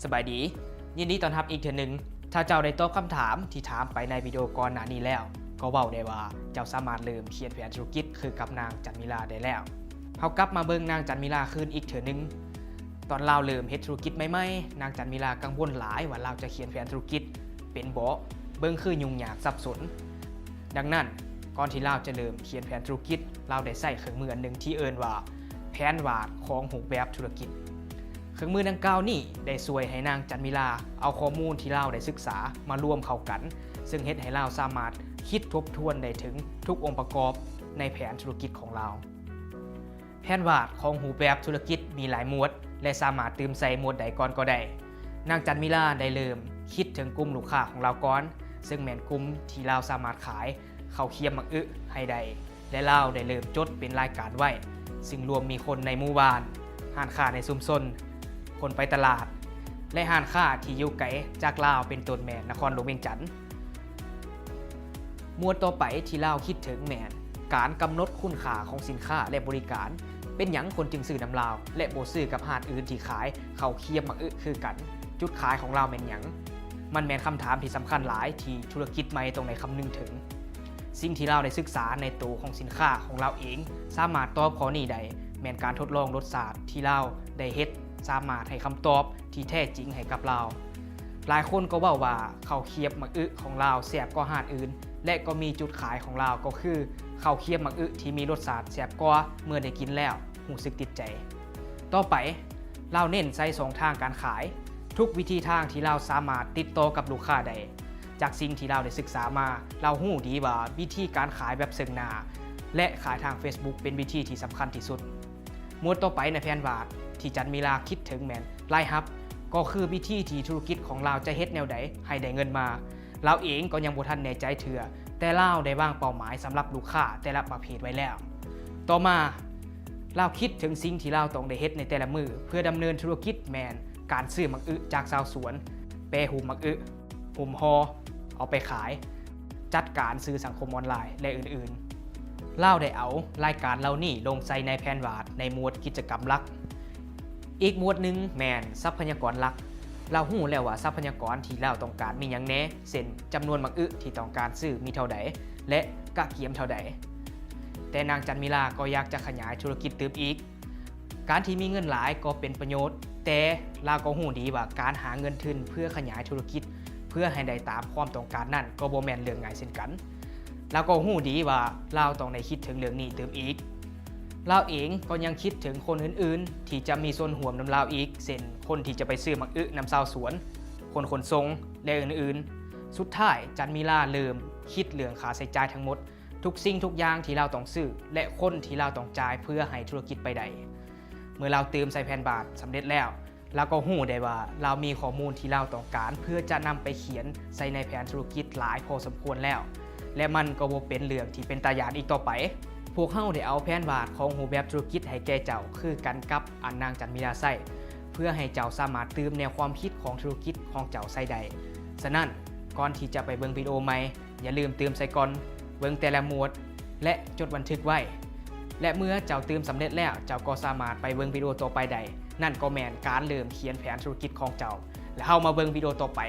ສະບາຍດີ, ຍິນດີຕ້ອນຮັບອີກເທື່ອໜຶ່ງ. ຖ້າເຈົ້າໄດ້ຕອບຄຳຖາມທີ່ຖາມໄປໃນວິດີໂອກ່ອນໜ້ານີ້ແລ້ວ, ກໍເວົ້າໄດ້ວ່າເຈົ້າສາມາດເລີ່ມຂຽນແຜນທຸລະກິດຄືກັບນາງຈັນມິລາໄດ້ແລ້ວ. ເຮົາກັບມາເບິ່ງນາງຈັນມິລາຄືນອີກເທື່ອໜຶ່ງ. ຕອນລາວເລີ່ມເຮັດທຸລະກິດໃໝ່ໆ, ນາງຈັນມິລາກັງວົນຫຼາຍວ່າລາວຈະຂຽນແຜນທຸລະກິດເປັນບໍ່, ເບິ່ງຄືຫຍຸ້ງຍາກສັບສົນ. ດັ່ງນັ້ນ, ກ່ອນທີ່ລາວຈະເລີ່ມຂຽນແຜນທຸລະກິດ, ລາວໄດ້ໃຊ້ເຄື່ອງມືອັນໜຶ່ງທີ່ເອີ້ນວ່າ ແຜນວາດຂອງຮູບແບບທຸລະກິດ. ເຄື່ອງມືດັ່ງກ່າວນີ້ໄດ້ຊ່ວຍໃຫ້ນາງຈັນມິລາເອົາຂໍ້ມູນທີ່ລາວໄດ້ສຶກສາມາລວມເຂົ້າກັນ, ເຊິ່ງເຮັດໃຫ້ລາວສາມາດຄິດທົບທວນໄດ້ເຖິງທຸກອົງປະກອບໃນແຜນທຸລະກິດຂອງລາວ. ແຜນວາດຂອງຮູບແບບທຸລະກິດມີຫຼາຍໝວດ ແລະ ສາມາດຕື່ມໃສ່ໝວດໃດກ່ອນກໍໄດ້. ນາງຈັນມິລາໄດ້ເລີ່ມຄິດເຖິງກຸ່ມລູກຄ້າຂອງລາວກ່ອນ, ເຊິ່ງແມ່ນກຸ່ມທີ່ລາວສາມາດຂາຍເຂົ້າຄຽບໝາກອຶໃຫ້ໄດ້ ແລະ ລາວໄດ້ເລີ່ມຈົດເປັນລາຍການໄວ້, ຊຶ່ງລວມມີຄົນໃນໝູ່ບ້ານ, ຮ້ານຄ້າໃນຊຸມຊົນ, ຄົນໄປຕະຫຼາດ ແລະ ຮ້ານຄ້າທີ່ຢູ່ໄກຈາກລາວ, ເປັນຕົ້ນແມ່ນນະຄອນຫຼວງວຽງຈັນ. ໝວດຕໍ່ໄປທີ່ລາວຄິດເຖິງແມ່ນການກຳນົດຄຸນຄ່າຂອງສິນຄ້າ ແລະ ບໍລິການ. ເປັນຫຍັງຄົນຈຶ່ງຊື້ນຳລາວ ແລະ ບໍ່ຊື້ກັບຮ້ານອື່ນທີ່ຂາຍເຂົ້າຄຽບໝາກອຶຄືກັນ? ຈຸດຂາຍຂອງລາວແມ່ນຫຍັງ? ມັນແມ່ນຄຳຖາມທີ່ສຳຄັນຫຼາຍທີ່ທຸລະກິດໃໝ່ຕ້ອງໄດ້ຄຳນຶງເຖິງ. ສິ່ງທີ່ລາວໄດ້ສຶກສາໃນໂຕຂອງສິນຄ້າຂອງລາວເອງ ສາມາດຕອບຂໍ້ນີ້ໄດ້, ແມ່ນການທົດລອງລົດຊາດທີ່ລາວໄດ້ເຮັດ ສາມາດໃຫ້ຄຳຕອບທີ່ແທ້ຈິງໃຫ້ກັບລາວ. ຫຼາຍຄົນກໍເວົ້າວ່າເຂົ້າຄຽບໝາກອຶຂອງລາວແຊບກວ່າຮ້ານອື່ນ ແລະ ກໍມີຈຸດຂາຍຂອງລາວ ກໍຄືເຂົ້າຄຽບໝາກອຶທີ່ມີລົດຊາດແຊບກວ່າເມື່ອໄດ້ກິນແລ້ວຮູ້ສຶກຕິດໃຈ. ຕໍ່ໄປ, ລາວເນັ້ນໃສ່ຊ່ອງທາງການຂາຍ, ທຸກວິທີທາງທີ່ລາວສາມາດຕິດຕໍ່ກັບລູກຄ້າໄດ້. ຈາກສິ່ງທີ່ລາວໄດ້ສຶກສາມາ, ລາວຮູ້ດີວ່າວິທີການຂາຍແບບເຊິ່ງໜ້າ ແລະ ຂາຍທາງເຟສບຸກເປັນວິທີທີ່ສຳຄັນທີ່ສຸດ. ໝວດຕໍ່ໄປໃນແຜນວາດທີ່ຈັນມິລາຄິດເຖິງແມ່ນລາຍຮັບ, ກໍຄືວິທີທີ່ທຸລະກິດຂອງລາວຈະເຮັດແນວໃດໃຫ້ໄດ້ເງິນມາ. ລາວເອງກໍຍັງບໍ່ທັນແນ່ໃຈເທື່ອ, ແຕ່ລາວໄດ້ວາງເປົ້າໝາຍສຳລັບລູກຄ້າແຕ່ລະປະເພດໄວ້ແລ້ວ. ຕໍ່ມາ, ລາວຄິດເຖິງສິ່ງທີ່ລາວຕ້ອງໄດ້ເຮັດໃນແຕ່ລະມື້ເພື່ອດຳເນີນທຸລະກິດ ແມ່ນການຊື້ໝາກອຶຈາກຊາວສວນ, ແປຮູບໝາກອຶ, ຫຸ້ມຫໍ່, ເອົາໄປຂາຍ, ຈັດການສື່ສັງຄົມອອນລາຍ ແລະ ອື່ນໆ. ລາວໄດ້ເອົາລາຍການເຫຼົ່ານີ້ລົງໃສ່ໃນແຜນວາດໃນໝວດກິດຈະກຳຫຼັກ. ອີກໝວດໜຶ່ງແມ່ນຊັບພະຍາກອນຫຼັກ. ລາວຮູ້ແລ້ວວ່າຊັບພະຍາກອນທີ່ລາວຕ້ອງການມີຫຍັງແດ່, ເຊັ່ນ ຈຳນວນໝາກອຶທີ່ຕ້ອງການຊື້ມີເທົ່າໃດ ແລະ ກະກຽມເທົ່າໃດ. ແຕ່ນາງຈັນມິລາກໍຢາກຈະຂະຫຍາຍທຸລະກິດຕື່ມອີກ. ການທີ່ມີເງິນຫຼາຍກໍເປັນປະໂຫຍດ, ແຕ່ລາວກໍຮູ້ດີວ່າການຫາເງິນທຶນເພື່ອຂະຫຍາຍທຸລະກິດເພື່ອໃຫ້ໄດ້ຕາມຄວາມຕ້ອງການນັ້ນກໍບໍ່ແມ່ນເລື່ອງງ່າຍເຊັ່ນກັນ. ລາວກໍຮູ້ດີວ່າລາວຕ້ອງໄດ້ຄິດເຖິງເລື່ອງນີ້ຕື່ມອີກ. ລາວເອງກໍຍັງຄິດເຖິງຄົນອື່ນໆທີ່ຈະມີສ່ວນຮ່ວມນຳລາວອີກ, ເຊັ່ນ ຄົນທີ່ຈະໄປຊື້ໝາກອຶນຳຊາວສວນ, ຄົນຂົນສົ່ງ ແລະ ອື່ນໆ. ສຸດທ້າຍ, ຈັນມິລາເລີ່ມຄິດເລື່ອງຄ່າໃຊ້ຈ່າຍທັງໝົດ, ທຸກສິ່ງທຸກຢ່າງທີ່ລາວຕ້ອງຊື້ ແລະ ຄົນທີ່ລາວຕ້ອງຈ່າຍເພື່ອໃຫ້ທຸລະກິດໄປໄດ້. ເມື່ອລາວຕື່ມໃສ່ແຜນວາດສຳເລັດແລ້ວ, ລາວກໍຮູ້ໄດ້ວ່າລາວມີຂໍ້ມູນທີ່ລາວຕ້ອງການເພື່ອຈະນຳໄປຂຽນໃສ່ໃນແຜນທຸລະກິດຫຼາຍພໍສົມຄວນແລ້ວ ແລະ ມັນກໍບໍ່ເປັນເລື່ອງທີ່ເປັນຕາຢ້ານອີກຕໍ່ໄປ. ພວກເຮົາໄດ້ເອົາແຜນວາດຂອງຮູບແບບທຸລະກິດໃຫ້ແກ່ເຈົ້າຄືກັນກັບອັນນາງຈັນມິລາໃຊ້ ເພື່ອໃຫ້ເຈົ້າສາມາດຕື່ມແນວຄວາມຄິດຂອງທຸລະກິດຂອງເຈົ້າໃສ່ໄດ້. ສະນັ້ນ, ກ່ອນທີ່ຈະໄປເບິ່ງວິດີໂອໃໝ່, ຢ່າລືມຕື່ມໃສ່ກ່ອນ, ເບິ່ງແຕ່ລະໝວດ ແລະ ຈົດບັນທຶກໄວ້. ແລະ ເມື່ອເຈົ້າຕື່ມສຳເລັດແລ້ວ, ເຈົ້າກໍສາມາດໄປເບິ່ງວິດີໂອຕໍ່ໄປໄດ້. ນັ້ນກໍແມ່ນການເລີ່ມຂຽນແຜນທຸລະກິດຂອງເຈົ້າ. ແລະ ເຮົາມາເບິ່ງວິດີໂອຕໍ່ໄປ.